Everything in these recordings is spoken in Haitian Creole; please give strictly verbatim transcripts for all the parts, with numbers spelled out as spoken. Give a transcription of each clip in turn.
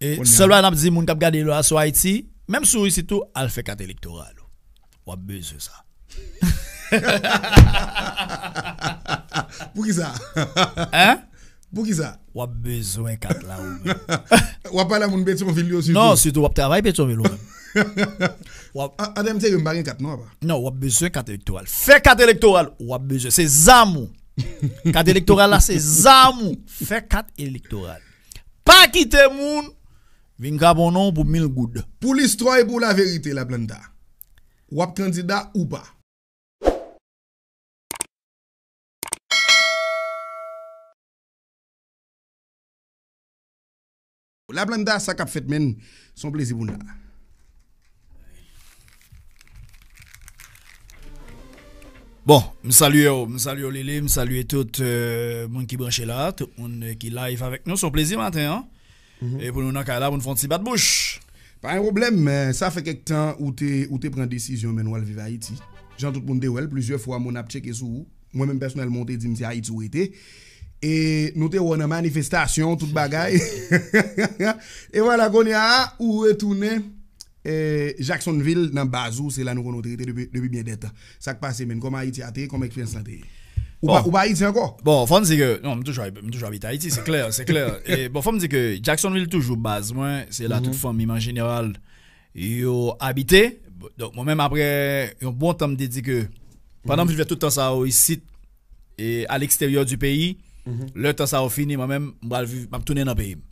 E sèl bagay n ap di moun k ap gade yo a sou Ayiti, menm si w isit tou, al fè kat elektoral ou. W ap bezwen sa. Poukisa? Hein? Poukisa? W ap bezwen kat la ou menm. W ap pale a moun Petyonvil yo sitou. Non, sitou w ap travay Petyonvil ou menm. An tèm serye, m pa gen kat non apa. Non, w ap bezwen kat elektoral. Fè kat elektoral, w ap bezwen. Se zam ou. Kat elektoral la, se zam ou. Fè kat elektoral. Pa kite moun vin grab on non pou mil goud. Pou listwa e pou laverite, Laplanta, w ap kandida ou pa? Laplanta, sa k ap fèt, menn, se yon plezi pou n la. Bon, m salye w, m salye w Lili, m salye tout euh, moun ki branche la, tout moun euh, ki live avèk nou. Se yon plezi maten an. E pou nou nan kay la, pou n fè yon ti bat bouch. Pa gen pwoblèm, men sa fè kèk tan ou te, ou te pran desizyon, men w al viv Ayiti. Jan tout moun te wè l, plizyè fwa moun ap tcheke sou ou. Mwen menm pèsonèlman, ou te di m se Ayiti ou rete. E nou te wè w nan manifestasyon, tout bagay. E vwala, kounye a, ou retounen e, Jacksonville, nan baz ou, se la nou konn ou te rete depi, depi byen dè tan. Sa k pase, menn? Kòman Ayiti a te ye? Kòman eksperyans lan te ye? Ou pa, ou pa Ayiti ankò? Bon, fò n di ke, non, m toujou, m toujou abite Ayiti, se klè, se klè. E, bon, fò n di ke Jacksonville toujou baz mwen, se la tout fanmi m an jeneral yo abite. Donk, mwen menm, apre yon bon tan, m te di ke, pandan m viv tout tan sa yo isit, e, a l'extérieur du pays, lè tan sa yo fini, mwen menm, m pral viv, m ap tounen nan peyi m.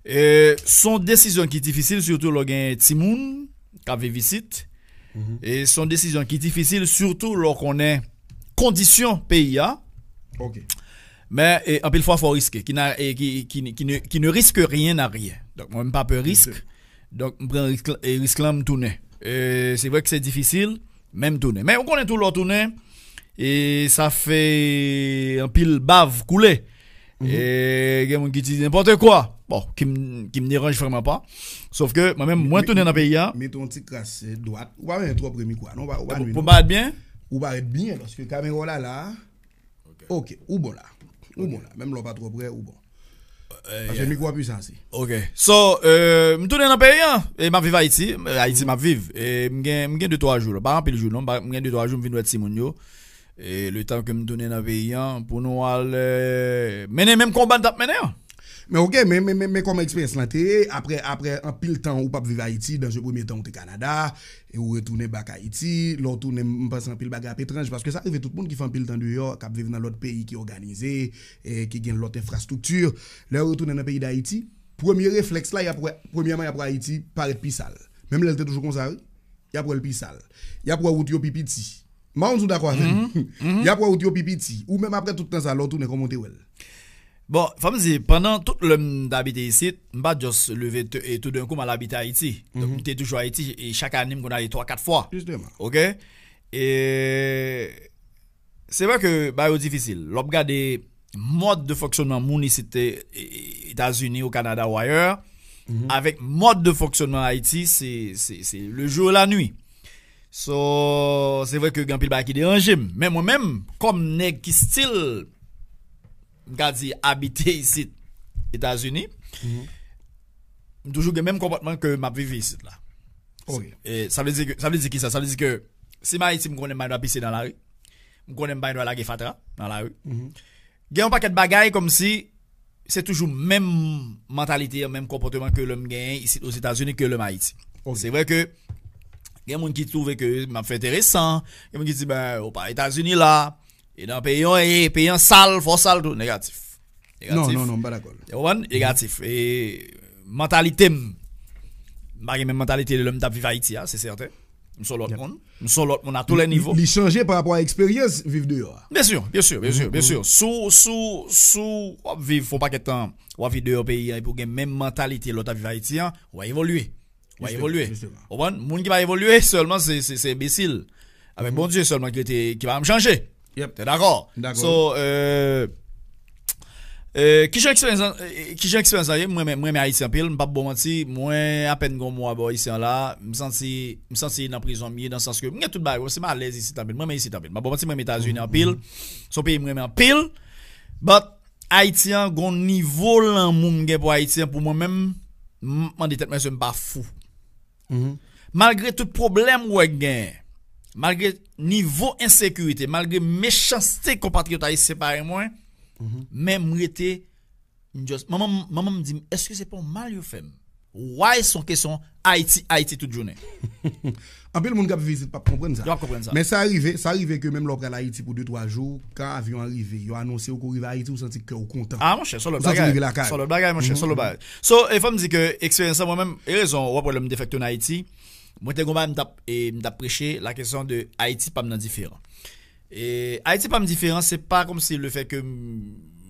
E, se yon desizyon ki difisil, sitou lè w gen timoun k ap viv isit. E se yon desizyon ki difisil, sitou lè w konnen kondisyon peyi a. Men, e, anpil fwa, fò w riske. Qui n'a- e, qui, qui, qui ne, qui ne risque rien n'a rien. Donk, mwen, m pa pè risk. Donk, m pran risk, e, risk lan, m tounen. E, se vre ke se difisil, men m tounen. Men ou konnen tou lè w tounen, e sa fè anpil bav koule. E gen moun ki di nenpòt kwa. Bon, ki m, ki m deranj vrèman pa. Sof ke mwen menm, mwen tounen nan peyi a. Mete yon ti kras dwat. Ou pa bezwen twò pre mikwo a non, ou pa, ou pa nwi non. Pou m parèt byen? Ou parèt byen, paske kamera w la la. Ok, ou bon la. Ou bon la. Menm lè w pa twò pre, ou bon. Paske mikwo a pwisan ase. Ok. So, euh, m tounen nan peyi an. E m ap viv Ayiti. Ayiti m ap viv. E m gen, m gen de twa jou la. Pa anpil jou non. M gen de twa jou m vin wè timoun yo. E letan ke m tounen nan peyi an, pou nou al euh, mennen menm konba n t ap mennen an. Men ok, men, men, men, men kòman eksperyans lan te ye? Apre, apre anpil tan ou p ap viv Ayiti, dans un premier temps ou te Kanada, e ou retounen back Ayiti, lè w tounen, m panse anpil bagay ap etranj, paske sa rive tout moun ki fè anpil tan deyò, k ap viv nan lòt peyi ki òganize, e ki gen lòt enfrastrikti. Lè yo retounen nan peyi Dayiti, premye reflèks la, y ap wè, premyèman, y ap wè Ayiti parèt pi sal. Menm lè l te toujou konsa, wi. Y ap wè l pi sal. Y ap wè wout yo pi piti. M pa konn si w dakò avè m. Y ap wè wout yo pi piti. Ou menm apre tout tan sa, lè w tounen, kòman w te wè l? Bon, fò m di, pandan tout lè m t abite isit, m pa just leve t- e toudenkou m al abite Ayiti. Donk, m te toujou Ayiti e chak ane m konn ale twa, kat fwa. Jisteman. Ok? E se vre ke bagay yo difisil. Lè w ap gade mòd de fonksyonman moun isit e- e- Etazini, o Kanada ou ayè, avèk mòd de fonksyonman Ayiti, se se- se le jour et la nuit. So, se vre ke gen anpil bagay ki deranje m. Men mwen menm, kòm nèg ki still, m ka di, abite isit, Etazini, m toujou gen menm konpòtman ke m ap viv isit la. E sa vle di ke, sa vle di kisa? Sa vle di ke si m Ayiti, m konnen m pa gen dwa pise nan lari. M konnen m pa gen dwa lage fatra nan lari. Gen yon pakèt bagay kòmsi se toujou menm mantalite an, menm konpòteman ke lè m genyen isit Ozetazini ke lè m Ayiti. Se vre ke gen moun ki twouve ke m ap fè enteresan, gen moun ki di, ben, ou pa Etazini la, e nan peyi an, e peyi an sal, fò sal tou, negatif. Non, non, non, m pa dakò. Ou konprann? Negatif. E mantalite m, m pa gen menm mantalite lè m t ap viv Ayiti a, se sèten. M se yon lòt moun. M se yon lòt moun a tou lè nivo. Li chanje pa rapò a eksperyans viv deyò a. Byen si, byen si, byen si, byen si. Si w, si w, si w ap viv fè yon pakèt tan, w ap viv deyò peyi a, epi w gen menm mantalite lè w t ap viv Ayiti an, w a evolye. W a evolye. Ou konprann? Moun ki pa evolye sèlman se, se, se enbesil. Avèk Bondye sèlman ki rete, ki pa janm chanje. Yep. Te dakò? Dakò. So, euh, euh, kijan eksperyans lan, euh, kijan eksperyans lan ye? Mwen, mwen, mwen renmen Ayiti anpil, m p ap ba w manti, mwen apèn gen yon mwa bò isi an la, m santi, m santi nan prizon m ye, nan sans ke m gen tout bagay, se m alèz isit anpil, mwen renmen isit anpil. M p ap ba w manti, mwen renmen Etazini anpil, se yon peyi m renmen anpil, but Ayiti an, gen yon nivo lanmou m gen pou Ayiti an, pou mwen menm, m ap mande tèt mwen si m pa fou. Malgre tout pwoblèm ou wè k genyen, malgre nivo ensekirite, malgre mechanste konpatriyòt ayisyen parèy mwen, men m rete, m just, manman m, manman m di m, èske se pa yon mal yo fè m? Why se yon kesyon Ayiti, Ayiti tout jounen? Anpil moun k ap vizit p ap konprann sa. Yo ap konprann sa. Men sa rive, sa rive ke menm lè w pral Ayiti pou de twa jou, kan avyon an rive, yo anonse w ke w rive Ayiti, ou santi kè w kontan. Ah, monchè, se yon lòt Ou santi w bagay. rive lakay. Se yon lòt bagay, monchè, se yon lòt bagay. So, e fò m di ke eksperyans lan, mwen menm, e rezon, w ap wè lè m te fèk tounen Ayiti, mwen te gon bagay m t ap, e, m t ap preche, la kesyon de Ayiti pa m nan diferan. E Ayiti pa m diferan, se pa kòmsi le fè ke m,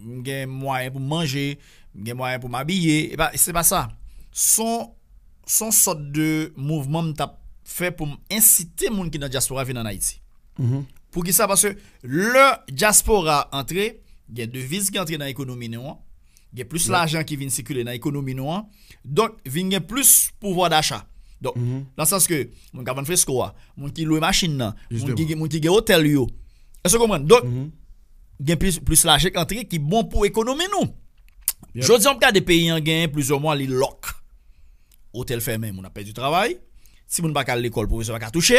m gen mwayen pou m manje, m gen mwayen pou m abiye, e pa, se pa sa. Se yon, se yon sòt de mouvman m t ap fè pou m ensite moun ki nan dyaspora vin ann Ayiti. Poukisa? Paske lè dyaspora antre, gen deviz ki antre nan ekonomi nou an, gen plis lajan ki vin sikile nan ekonomi nou an, donk vin gen plis pouvwa dacha. Donk, nan sans ke moun k ap vann fresko a, moun ki lwe machin nan, moun ki, moun ki gen otèl yo. Èske w konprann? Donk, gen plis, plis lajan k antre ki bon pou ekonomi nou. Jodi an, w ap gade peyi an genyen plizyè mwa li lòk. Otèl fèmen, moun ap pèdi travay. Timoun pa ka al lekòl, pwofesè pa ka touche.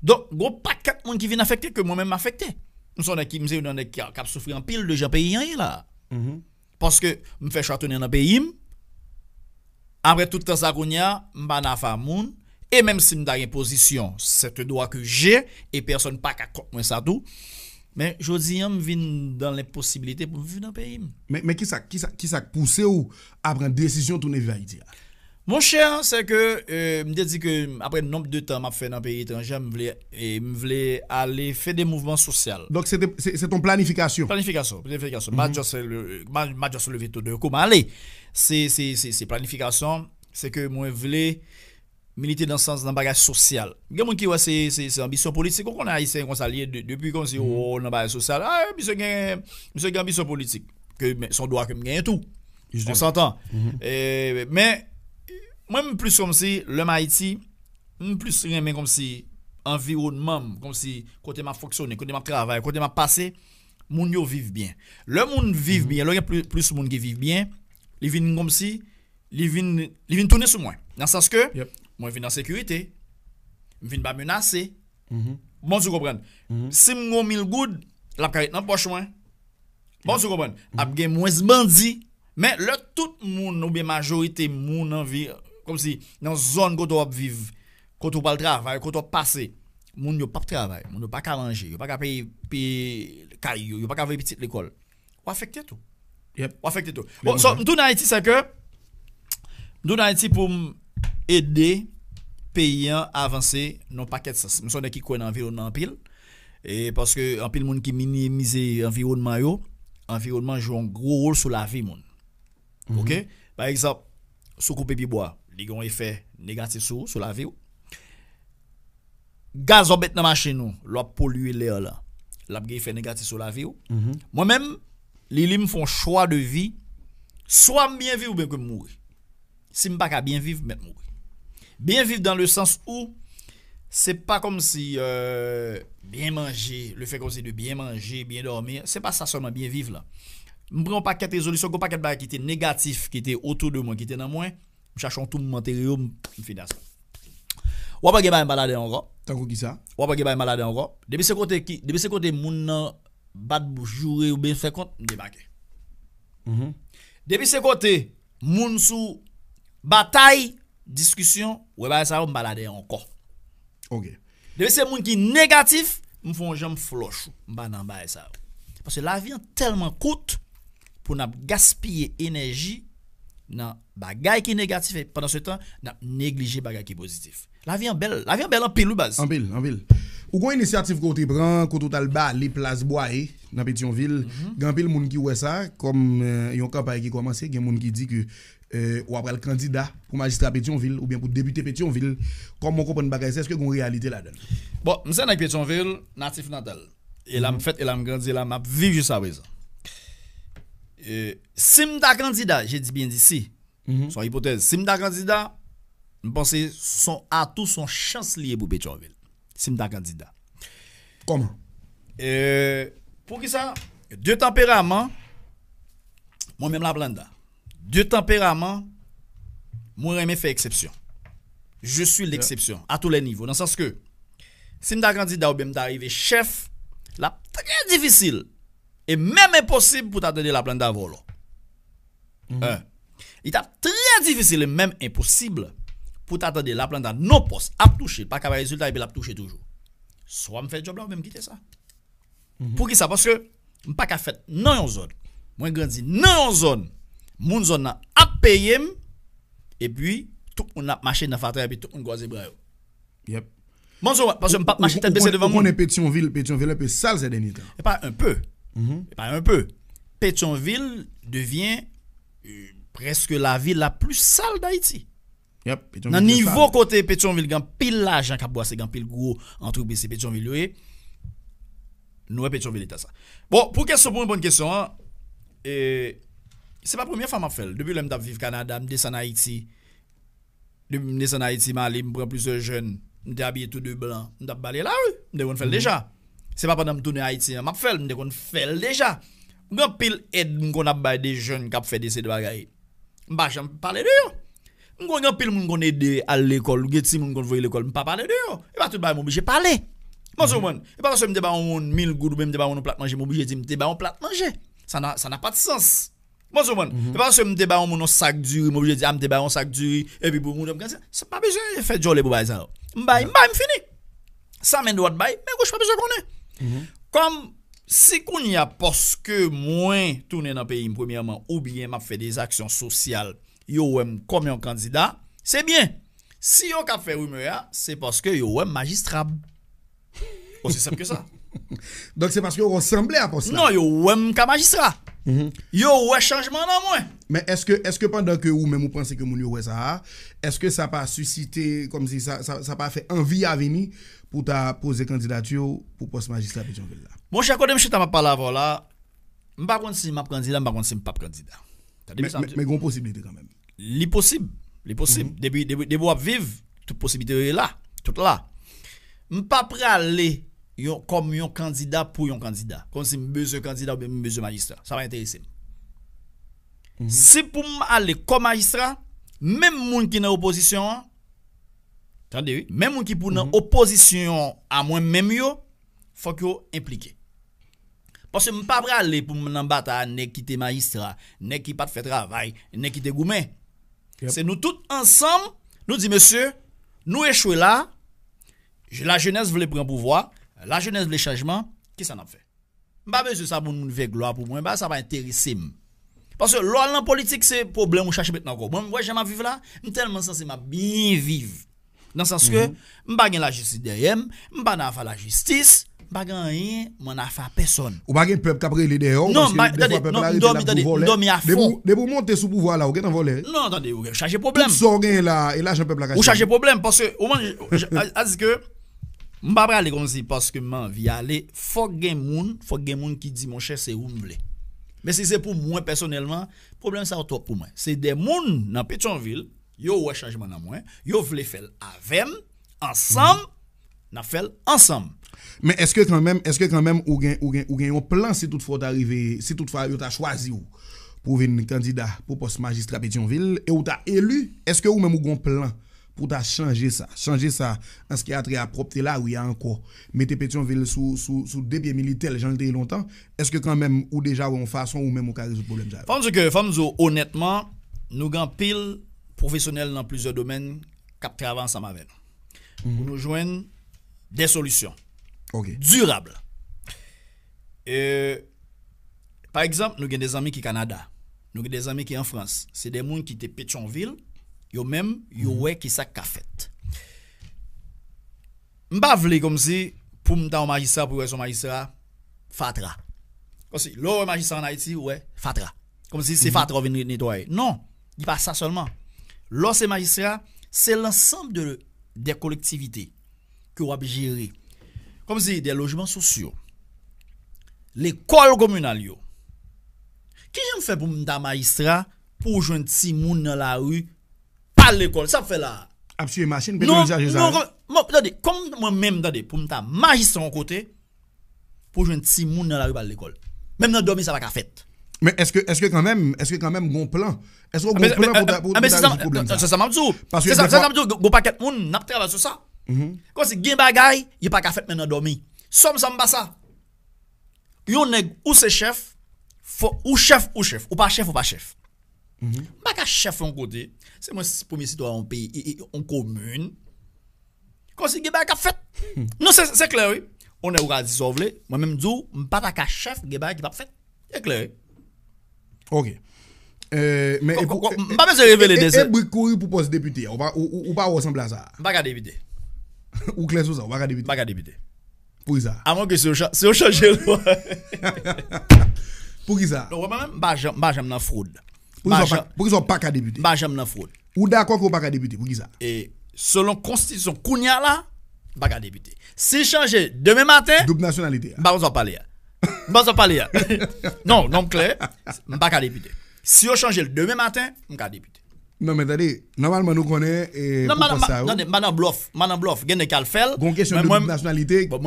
Donk, gon pakèt moun ki vin afekte ke mwen menm m afekte. M se yon nèg ki, m se yon nèg ki, k ap soufri anpil de jan peyi an ye la. Paske m fè chwa tounen nan peyi m. Apre tout tan sa kounye a, m pa nan afa moun. E menm si m ta gen pozisyon, c'est un droit que j'ai, e pèsonn pa ka kont mwen sa tou. Men jodi an, m vin dan lenposibilite pou m viv nan peyi m. Men, men kisa, kisa, kisa k pouse w a pran desizyon tounen viv Ayiti a? Monchè, se ke, euh, m te di ke apre nonb de tan m ap fè nan peyi etranje, m vle, e, m vle ale fè de mouvman sosyal. Donk, se te, se, se ton planifikasyon. Planifikasyon, planifikasyon. M pa just le, m pa, m pa just leve tou de kou, m ale. Se, se, se, se planifikasyon, se ke mwen vle milite nan sans, nan bagay sosyal. Gen moun ki wè se, se, se anbisyon politik, ou konnen ayisyen konsa l ye, de, depi kòmsi, oh, nan bagay sosyal, ah, misye gen, misye gen anbisyon politik. Ke, men, se yon dwa ke m genyen tou. On s'entend. E, men, mwen, m plis kòmsi, lè m Ayiti, m plis renmen kòmsi anviwònman m, kòmsi kote m ap fonksyone, kote m ap travay, kote m ap pase, moun yo viv byen. Lè moun viv byen, lè gen pli-, plis moun ki viv byen, li vin kòmsi, li vin, li vin tounen sou mwen. Nan sans ke, mwen vin an sekirite, m vin pa menase. Bon, si w konprann. Si m gon mil goud, l ap ka ret nan pòch mwen. Bon, si w konprann. Ap gen mwens bandi. Men lè tout moun, oubyen majorite moun anvi, kòmsi nan zòn kote w ap viv, kote w pral travay, kote w ap pase, moun yo p ap travay, moun yo pa ka manje, yo pa ka peye, peye kay yo, yo pa ka voye pitit lekòl. W afekte tou. W afekte tou. Bon, so, m tounen Ayiti, se ke m tounen Ayiti pou m ede peyi an avanse nan yon pakèt sans. M se yon nèg ki kwè nan anviwònman anpil. E paske anpil moun ki minimize anviwònman yo, anviwònman jwe yon gwo wòl sou lavi moun. Oke? Pa egzanp, si w koupe pye bwa, li gen yon efè negatif sou, sou lavi w. Gaz w ap met nan machin ou, lè w ap polye lè a la, l ap gen efè negatif sou lavi w. Mwen menm, Lili, m fè yon chwa de vi, swa m byen viv oubyen ke m mouri. Si m pa ka byen viv, m mèt mouri. Byen viv dans le sens où se pa kòmsi, euh, byen manje, le fait kòmsi de byen manje, byen dòmi, se pa sa sèlman byen viv la. M pran yon pakèt rezolisyon, gon pakèt bagay ki te negatif, ki te otou de mwen, ki te nan mwen, m chache yon twou m antere yo, m, m fini a sa. W ap gen bagay m pa ladan ankò. Tankou kisa? W ap gen bagay m pa ladan ankò. Depi se kote ki, depi se kote moun nan bat bouch, joure oubyen fè kont, m debake. Depi se kote moun sou batay, diskisyon, wè bagay sa yo, m pa ladan ankò. Ok. Depi se moun ki negatif, m fè yon jan m flòch ou. M pa nan bagay sa yo. Paske lavi an tèlman kout pou n ap gaspiye enèji nan bagay ki negatif, e pandan se tan, n ap neglije bagay ki pozitif. Lavi an bèl, lavi an bèl anpil, wi, baz. Anpil, anpil. Ou gon inisyativ ke w te pran, kote w t al bale plas Bwaye nan Petyonvil. Gen anpil moun ki wè sa kòm, euh, yon kanpay ki kòmanse. Gen moun ki di ke, euh, w ap pral kandida pou majistra Petyonvil oubyen pou depite Petyonvil. Kòman w konprann bagay sa? Èske gon reyalite ladan l? Bon, m se nèg Petyonvil, natif natal. E la m fèt, e la m grandi, e la m ap viv jiska prezan. E, si m ta kandida, je dis bien d'ici, se yon ipotèz. Si m ta kandida, m panse se yon atou, se yon chans li ye pou Petyonvil. Si m ta kandida. Kòman? E, poukisa? De tanperaman, mwen menm Laplanda. De tanperaman, Mwen renmen fè eksepsyon. Je suis l'exception à tous les niveaux. Nan sans ke, si m ta kandida oubyen m ta rive chèf, l ap trè difisil e menm enposib pou ta tande Laplanta vòlò. Un. Li t ap trè difisil e menm enposib pou ta tande Laplanta non pòs ap touche, pa ka bay rezilta epi l ap touche toujou. Swa m fè djòb la oubyen m kite sa. Poukisa? Paske m pa ka fèt nan yon zòn. Mwen grandi nan yon zòn. Moun zòn nan ap peye m, epi tout moun ap mache nan fatra, epi tout moun kwaze bra yo. Yep. Bon, so, paske m p ap mache tèt bese devan moun. Ou konnen Petyonvil, Petyonvil enpe sal sè dènye tan. E pa enpe. E pa enpe. Petyonvil devyen, euh, prèske la ville la plus sale d'Haïti. Yep, Petyonvil. Nan nivo kote Petyonvil gen pil lajan k ap brase, gen pil gwo antrepriz, se Petyonvil yo ye. Nou wè Petyonvil eta sa. Bon, pou kesyon, pou reponn kesyon an, e, se pa premye fwa m ap fè l. Depi lè m t ap viv Kanada, m desann Ayiti. Depi m desann Ayiti, m ale, m pran plizyè jèn, m te abiye tou de blan, m t ap bale lari, m te konn fè l deja. Se pa pandan m tounen Ayiti an, m ap fè l, m te konn fè l deja. M gen anpil èd m konn ap bay de jèn k ap fè de seri de bagay. M pa janm pale de yo. M konn gen anpil moun konn ede al lekòl, gen timoun konn voye lekòl, m pa pale de yo. E pa tout bagay m oblije pale. Mwen se mwen. E pa paske m te ba yon moun mil goud oubyen m te ba yon moun yon plat manje, m oblije di m te ba yon plat manje. Sa na, sa na pa de sans. Mwen se mwen. E pa paske m te ba yon moun yon sak diri, m oblije di, a, m te ba yon sak diri, epi pou moun yo, m pa bezwen fè djòlè pou bagay sa yo. M bay, m bay, m fini. Sa men dwat bay, men goch pa bezwen konnen. Kòm si kounye a, paske mwen tounen nan peyi m premyèman, oubyen m ap fè de aksyon sosyal, yo wè m kòm yon kandida, se byen. Si yo ka fè rimè a, se paske yo wè m majistra. Osi senp ke sa. Donk se paske yo sanble a pòs la. Non, yo wè m ka majistra. Yo wè chanjman nan mwen. Men èske, èske pandan ke ou menm ou panse ke moun yo wè sa a, èske sa pa sisite, kòmsi sa, sa, sa pa fè anvi a vini pou ta poze kandidati w pou pòs majistra Petyonvil la? Monchè, kote m chita m ap pale avè w la, m pa konn si m ap kandida, m pa konn si m p ap kandida. Tande byen sa m di w. Men gen yon posiblite kanmenm. Li posib. Li posib. Depi, depi, depi w ap viv, tout posiblite yo la. Tout la. M pa prale yon, kòm yon kandida pou yon kandida. Kòmsi m bezwen kandida oubyen m bezwen majistra. Sa pa enterese m. Si pou m ale kòm majistra, menm moun ki nan opozisyon an, tande wi, menm moun ki pou nan opozisyon a mwen menm yo, fòk yo enplike. Paske m pa prale pou m nan batay a nèg ki te majistra, nèg ki pa t fè travay, nèg ki te goumen. Se nou tout ansanm, nou di, mesye, nou echwe la, lajenès vle pran pouvwa, lajenès vle chanjman, kisa n ap fè? M pa bezwen sa moun, moun fè glwa pou mwen, ba sa pa enterese m. Paske lè w al nan politik, se pwoblèm ou chache met nan kò w. Mwen, m wè jan m ap viv la, m tèlman sanse m ap byen viv. Nan sans ke m pa gen lajistis dèyè m, m pa nan afa lajistis, m pa gen anyen, m ann afa pèsòn. Ou pa gen pèp k ap rele dèyè w paske dèfwa pèp la rete l ap di w vòlè. Depi w monte sou pouvwa la, ou gentan vòlè. Non, tande, ou chache pwoblèm. Tout sa w genyen la, e lajan pèp la ka chache. Ou chache pwoblèm, paske ou manje, a di ke m pa prale kòmsi paske m anvi ale, fòk gen moun, fòk gen moun ki di, monchè, se ou m vle. Men si se pou mwen pèsonèlman, pwoblèm sa yo twòp pou mwen. Se de moun nan Petyonvil, yo wè chanjman nan mwen, yo vle fè l avè m, ansanm, n ap fè l ansanm. Men èske kanmenm, èske kanmenm ou gen, ou gen, ou gen yon plan si toutfwa w ta rive, si toutfwa yo ta chwazi w pou w vin kandida pou pòs majistra Petyonvil e w ta eli, èske ou menm ou gen yon plan pou w ta chanje sa, chanje sa an se ki a trè a pwòpte lari a ankò, mete Petyonvil sou, sou, sou de pye militè l jan l te ye lontan, èske kanmenm ou deja wè yon fason ou menm ou ka rezoud pwoblèm sa yo? Fò m di w ke, fò m di w onètman, nou gen anpil pwofesyonèl nan plizyè domèn k ap travay ansanm avè nou pou nou jwenn de solisyon dirab. E, pa egzanp, nou gen de zanmi ki Kanada, nou gen de zanmi ki an Frans, se de moun ki te Petyonvil, yo menm, yo wè kisa k ka fèt. M pa vle kòmsi pou m ta yon majistra, pou yo wè se yon majistra fatra. Kòmsi, lè w wè majistra ann Ayiti, ou wè fatra. Kòmsi se fatra w vin netwaye. Non, li pa sa sèlman. Lè w se majistra, se lansanm de, de kolektivite ke w ap jere. Kòmsi de lojman sosyo, lekòl kominal yo. Kijan m fè pou m ta majistra, pou w jwenn timoun nan lari, pa al lekòl, sa w ap fè la a? Ap siye machin, petrol chaje sa yo. Non, tande, kòm mwen menm, tande, pou m ta majistra yon kote, pou jwenn timoun nan lari pa al lekòl. Menm nan dòmi, sa pa ka fèt. Men èske, èske kanmenm, èske kanmenm gon plan? Èske w gon plan pou ta, pou, pou ta rezoud pwoblèm sa? Se sa m ap di w. Paske se sa, se sa m ap di w, gon pakèt moun n ap travay sou sa. Kòmsi gen bagay, yo pa ka fèt menm nan dòmi. Sòm sa m pa sa. Yon nèg, ou se chèf, fò, ou chèf, ou chèf. Ou pa chèf, ou pa chèf. M pa ka chèf yon kote. Se mwen premye sitwayen yon peyi, yon komin. Kòmsi gen bagay k ap fèt. Non, se, se klè, wi. Onè, ou ka di sa w vle. Mwen menm di w, m pa ta ka chèf, gen bagay ki p ap fèt. Se klè, wi. Ok. Euh, men e pou, m pa bezwen revele de se. E brik kouri pou pòs depite a. Ou pa, ou, ou, ou pa wè sanble a sa. M pa ka depite. Ou klè sou sa, ou pa ka depite. M pa ka depite. Poukisa? Amwen ke si yo cha-, si yo chanje lwa. Poukisa? Non, mwen menm, m pa janm, m pa janm nan fwod. Poukisa w pa, poukisa w pa ka depite? M pa janm nan fwod. Ou dakò ke w pa ka depite? Poukisa? E selon konstitisyon kounye a la, m pa ka depite. Si l chanje demen maten, doub nasyonalite a. M pa konn sa w ap pale a. M pa konn sa w ap pale a. Non, non, m klè. M pa ka depite. Si yo chanje l demen maten, m ka depite. Non, men tande, nòmalman nou konnen, e, non, pou pòs sa yo. Tande, m pa nan blòf, m pa nan blòf. Gen nèg k al fè l. Gon kesyon de doub nasyonalite, yo p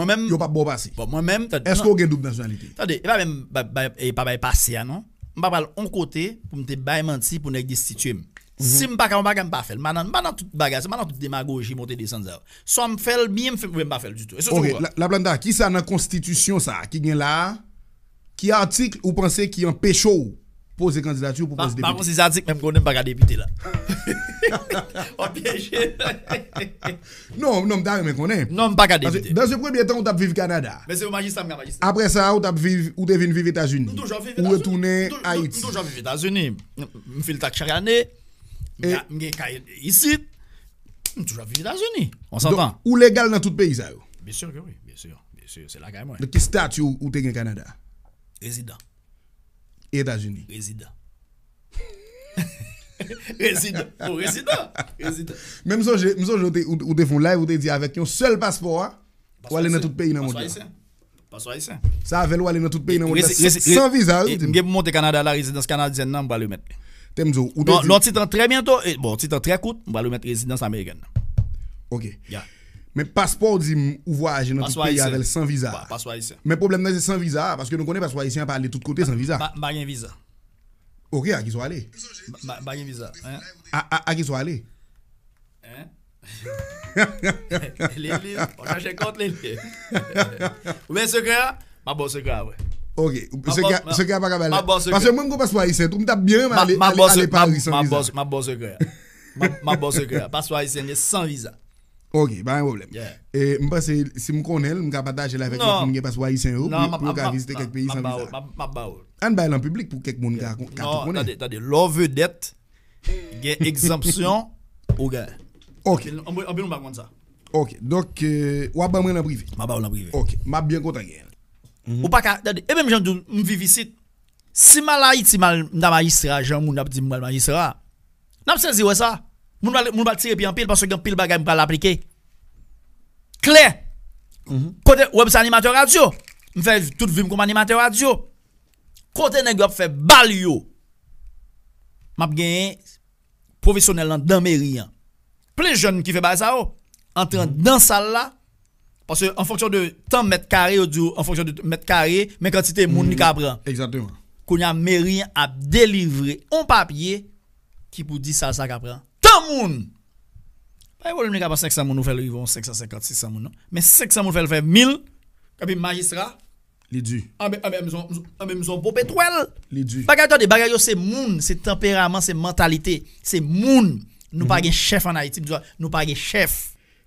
ap ba w pase. Bon, mwen menm, tande. Èske w gen doub nasyonalite? Tande, e pa menm, ba, ba, e pa bay pase a, non. M pa pral on kote pou m te bay manti pou nèg destitye m. Si m pa ka yon bagay, m pa fè l. M pa nan, m pa nan tout bagay, m pa nan tout demagoji, monte desann sa yo. Swa m fè l byen, m fè, oubyen m pa fè l ditou. E se Ok, la, Laplanta, kisa nan konstitisyon sa a ki gen la a? Ki atik ou panse ki anpeche w poze kandidati w pou pòs depite? Pa, pa konn si se atik menm konnen m pa ka depite la. W ap pyeje. Non, non, m ta renmen konnen. Non, m pa ka depite. Paske dans un premier temps, ou t ap viv Kanada. Men se yon majistra, m ka majistra. Apre sa, ou t ap viv, ou te vin viv Etazini. M toujou ap viv Etazini. Ou retounen Ayiti. M toujou ap viv Etazini. M, m fil tak chak ane. M gen, m gen kay isit. M toujou ap viv Etazini. On s'entend. Donk, ou legal nan tout peyi sa yo? Byen si ke wi, byen si, byen si. Se lakay mwen. Donk, ki stati ou, ou te gen Kanada? Rezidan. Etazini? Rezidan. Rezidan. Bon, rezidan. Rezidan. Men m sonje, m sonje ou te, ou, ou te fè yon live, ou te di avèk yon sèl paspò a, w ale nan tout peyi nan mond lan. Paspò ayisyen. Paspò ayisyen. Sa avè l w ale nan tout peyi nan mond lan san viza, wi. M gen pou monte Kanada la, rezidans kanadyèn nan, m pral remèt li. Te m di w, ou te di. Nan yon ti tan trè byento, e, bon, ti tan trè kout, m pral remèt rezidans amerikèn nan. Ok. Ya. Men paspò w di m ou vwayaje nan tout peyi avè l san viza. Paspò ayisyen. Men pwoblèm nan se san viza a, paske nou konnen paspò ayisyen an pa ale tout kote san viza. M pa, m pa gen viza. Ok, a kisa w ale? M pa, m pa gen viza. A, a, a kisa w ale? Hein? Lili, w ap chache kont Lili. Ou vle sekrè a? M ap ba w sekrè a vre. Ok, sekrè a pa ka bay la. Paske mwen m gon paspò ayisyen tou, m t ap byen renmen ale, ale, ale Paris san viza. M ap ba w sekrè a. M ap, m ap ba w sekrè a. Paspò ayisyen li san viza. Ok, pa gen pwoblèm. E, m panse si m konnen l, m ka pataje l avèk lòt moun ki gen paspò ayisyen yo, pou, pou yo ka vizite kèk peyi san viza. M ap ba w. Ann bay l an piblik pou kèk moun ka, ka tou konnen. Non, tande, tande. Lè w vedèt, gen egzanpsyon, ou gen. Ok. Anpil, anpil moun pa konn sa. Ok, donk, euh, w ap ban mwen l an prive. M ap ba w l an prive. Ok, m ap byen kontan gen l. Ou pa ka, tande, e menm jan m di w, m viv isit. Si m al Ayiti, m al, m ta majistra, jan moun ap di m pral majistra, n ap sezi wè sa. Moun pral, moun pral tire pye anpil paske gen anpil bagay m pral aplike. Klè. Kote, ou wè m se animatè radyo. M fè tout vi m kòm animatè radyo. Kote nèg yo ap fè bal yo, m ap genyen pwofesyonèl anndan meri an. Plis jèn ki fè bagay sa yo, antre anndan sal la, paske an fonksyon de tan mèt kare, yo di w an fonksyon de mèt kare, men kantite moun li ka pran. Egzakteman. Kounye a, meri an ap delivre yon papye ki pou di sal sa ka pran tan moun. Pa gen pwoblèm, li ka pran senk san moun, ou fè l rive yon senk san senkant, sis san moun, non. Men senk san moun, fè l fè mil, epi majistra, Li di. Anben, anben, m son, anben, m son bon petwèl. Li di. Bagay, tande, bagay yo se moun, se tanperaman, se mantalite, se moun. Nou pa gen chèf ann Ayiti, m di w, nou pa gen chèf.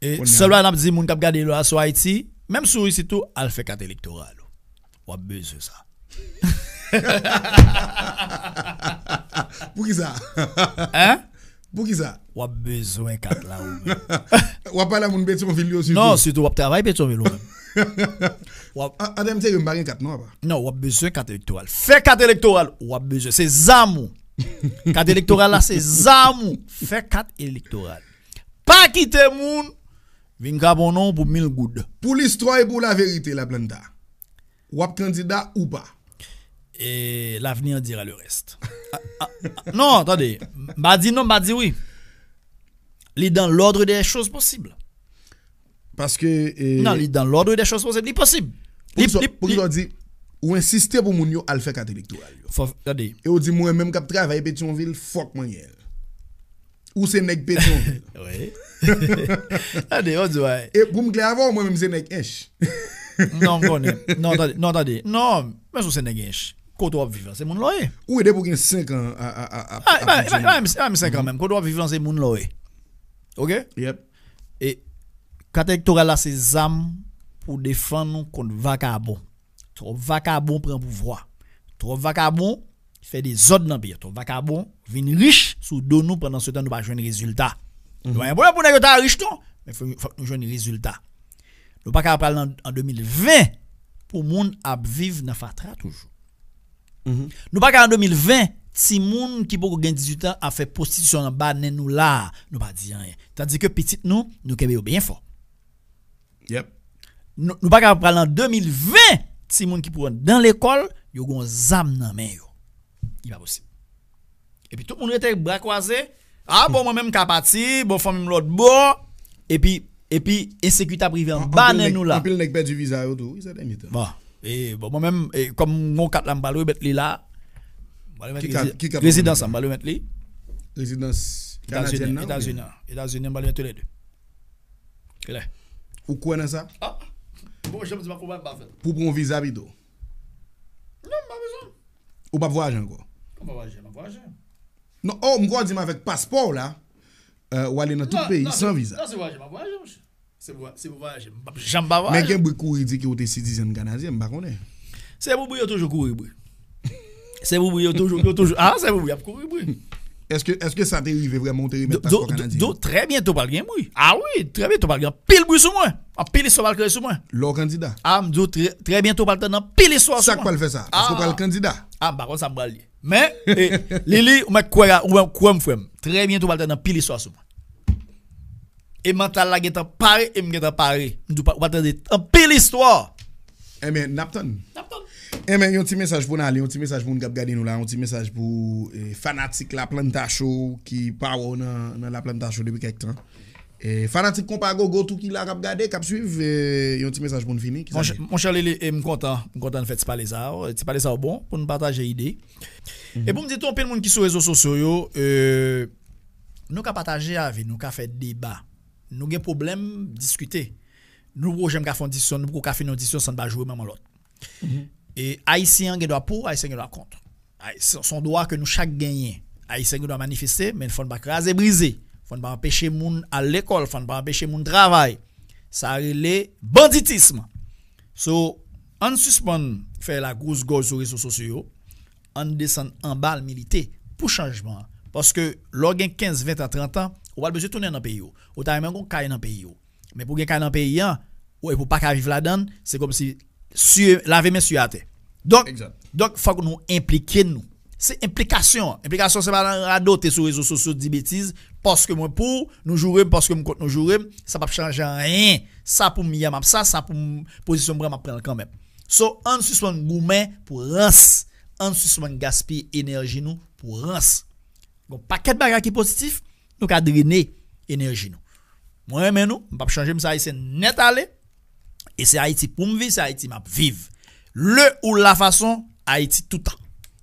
E sèl bagay n ap di moun k ap gade lwa sou Ayiti, menm si w isit tou, al fè kat elektoral ou. W ap bezwen sa. Poukisa? Hein? Poukisa? W ap bezwen kat la ou menm. W ap pale a moun Petyonvil yo sitou. Non, sitou w ap travay Petyonvil ou menm. W ap An, an tèm serye, m pa gen kat non, apa. Non, w ap bezwen kat elektoral. Fè kat elektoral, w ap bezwen. Se zam ou. Kat elektoral la, se zam ou. Fè kat elektoral. Pa kite moun vin grab on non pou mil goud. Pou listwa e pou laverite, Laplanta. W ap kandida ou pa? Et l'avenir dira le reste. Ah, ah, ah, non, tande. M pa di non, m pa di wi. Li dans l'ordre des choses possibles. Paske, eh, non, li dans l'ordre des choses possibles. Li posib. Li, poukisa, li, poukisa w di, Ou ensiste pou moun yo al fè kat elektoral yo. Fò, tande. E ou di mwen menm k ap travay Petyonvil, fòk mwen gen l. Ou se nèg Petyonvil. Wi. Tande, ou di, wi. E pou m klè avè w, mwen menm se nèg Ench. Non, m konnen. Non, tande, non, tande. Non, men si w se nèg Ench, kote w ap viv la, se moun la w ye. Wi, depi w gen senk an a, a, a, a, a, a, a, a, a, a, senk an menm. Kote w ap viv la, se moun la w ye. Oke? Yep. E kat elektoral la, se zam pou defann ou kont vakabon. Twòp vakabon pran pouvwa. Twòp vakabon fè dezòd nan peyi a. Twòp vakabon vin rich sou do nou, pandan se tan nou pa jwenn rezilta. Nou pa gen pwoblèm pou nèg yo ta rich non, men fò, fòk nou jwenn rezilta. Nou pa ka pral nan, an de mil ven pou moun ap viv nan fatra toujou. Nou pa ka an de mil ven, timoun ki poko gen dizuit an ap fè pwostitisyon anba nen nou la, nou pa di anyen. Tandike pitit nou, nou kenbe yo byen fò. Yep. Nou, nou pa ka pral an de mil ven, timoun ki pou andan lekòl, yo gen yon zam nan men yo. Li pa posib. Epi tout moun rete bra kwaze. A, bon, mwen menm m ka pati, bon, fanmi m lòt bò. Epi, epi ensekirite ap rive anba nen nou la. Anpil nèg pèdi viza yo tou, wi, sèten mitan. Bon, e, bon, mwen menm, e, kòm m gon kat la, m pral remèt li la. M pral remèt ki kat, ki kat rezidans la, m pral remèt li. Rezidans kanadyen nan, Etazini, Etazini, m pral remèt tou lè de. Klè. Ou kwè nan sa? A, bon, jan m di, m pa kwè m pa fè l. Pou pran yon viza pito. Non, m pa bezwen. Ou p ap vwayaje ankò? Kòman vwayaje? M ap vwayaje. Non, oh, m kwè w di m avèk paspò w la, euh, w ale nan tout peyi san viza. Non, se vwayaje, m ap vwayaje, monchè. Se pou, se pou vwayaje. M p ap janm pa vwayaje. Men gen bri kouri di ke w te sitizèn kanadyen, m pa konnen. Se pou bri yo toujou kouri bri. Se pou bri yo toujou, yo toujou, a, se pou bri y ap kouri bri. Èske, èske sa te rive vrèman ou te remèt paspò kanadyen? Do, do, do, trè byento pral gen bri. A wi, trè byento pral gen anpil bri sou mwen. Anpil istwa pral kreye sou mwen. Lè w kandida? A, m di w trè, trè byento pral tande anpil istwa sou mwen. Sa k pral fè sa? Paske w pral kandida. A, m pa konn sa m pral ye. Men, e, Lili, ou mèt kwè, ou mèt kwè m, frè m. Trè byento pral tande anpil istwa sou mwen. E mantal la gentan pare, e m gentan pare. M di w pa, w pral tande anpil istwa. Enben, n ap tann. N ap tann. Enben, yon ti mesaj pou n ale, yon ti mesaj pou moun k ap gade nou la, yon ti mesaj pou, eh, fanatik Laplanta Show ki pa wè w nan, nan Laplanta Show depi kèk tan. Eh, fanatik Konpa Gogo tou ki la k ap gade, k ap swiv, eh, yon ti mesaj pou n fini. Monchè, monchè Lili, e m kontan, m kontan n fè ti pale sa yo. Ti pale sa yo bon, pou n pataje ide. E pou m di tou, anpil moun ki sou rezo sosyo yo, eh, nou ka pataje avi, nou ka fè deba. Nou gen pwoblèm, diskite. Nou poko janm ka fè yon diskisyon, nou poko ka fini yon diskisyon san n pa joure manman lòt. E Ayisyen an gen dwa pou, Ayisyen gen dwa kont. Ay-, se, se yon dwa ke nou chak genyen. Ayisyen gen dwa manifeste, men fò n pa kraze brize. Fò n pa anpeche moun al lekòl, fò n pa anpeche moun travay. Sa rele banditism. So, ann sispann fè lagwos gòj sou rezo sosyo yo. Ann desann anba, al milite pou chanjman an. Paske lè w gen kenz, ven tan, trant an, ou pral bezwen tounen nan peyi w. Ou ta renmen gon kay nan peyi w. Men pou gen kay nan peyi an, ou, epi w pa ka viv ladan l, se kòmsi siye, lave men siye atè. Donk, donk, fòk nou enplike nou. Se enplikasyon. Enplikasyon, se pa nan radote sou rezo sosyo, di betiz, paske mwen pou, nou joure m, paske m kont, nou joure m, sa p ap chanje anyen. Sa pou m ye a, m ap sa, sa pou m, pozisyon m pran, m ap pran l kanmenm. So, ann sispann goumen pou rans. Ann sispann gaspiye enèji nou pou rans. Gon pakèt bagay ki pozitif, nou ka drene enèji nou. Mwen renmen nou, m p ap chanje, m se Ayisyen nèt ale. E se Ayiti pou m viv, se Ayiti m ap viv. Le ou la fason, Ayiti toutan.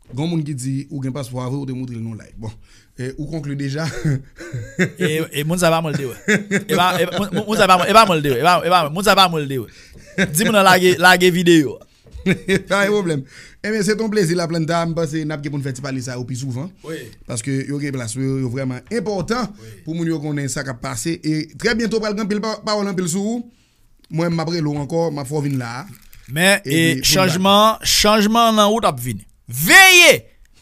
Gon moun ki di ou gen paspò a vre, ou te montre l nan live. Bon, e, ou konkli deja. E, e moun sa pa mwen l te wè. E pa, e, moun, moun sa pa mwen, e pa mwen l te wè. E pa, e pa, moun sa pa mwen l te wè. Di moun nan lage, lage videyo. Pa gen pwoblèm. Enben, se t on plezi Laplanta. M panse n ap gen pou n fè ti pale sa yo pi souvan. Wi. Paske yo gen plas yo, yo vrèman enpòtan pou moun yo konnen sa k ap pase. E trè byento pral gen anpil pa-, pawòl anpil sou ou. Mwen, m ap rele w ankò, m ap fè w vin la a. Men, e, chanjman, chanjman an nan wout ap vini. Veye!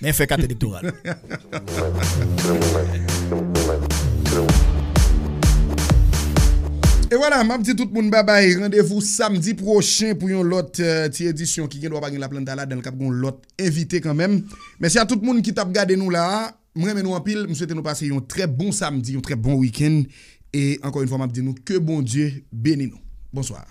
Men fè kat elektoral. E vwala, m ap di tout moun babay. Randevou samdi pwochen pou yon lòt, eh, ti edisyon ki gen dwa pa gen Laplanta ladan l, k ap gen yon lòt envite kanmenm. Mèsi a tout moun ki t ap gade nou la a. M renmen nou anpil. M swete nou pase yon trè bon samdi, yon trè bon wikenn. E ankò yon fwa, m ap di nou ke Bondye beni nou. Bonswa.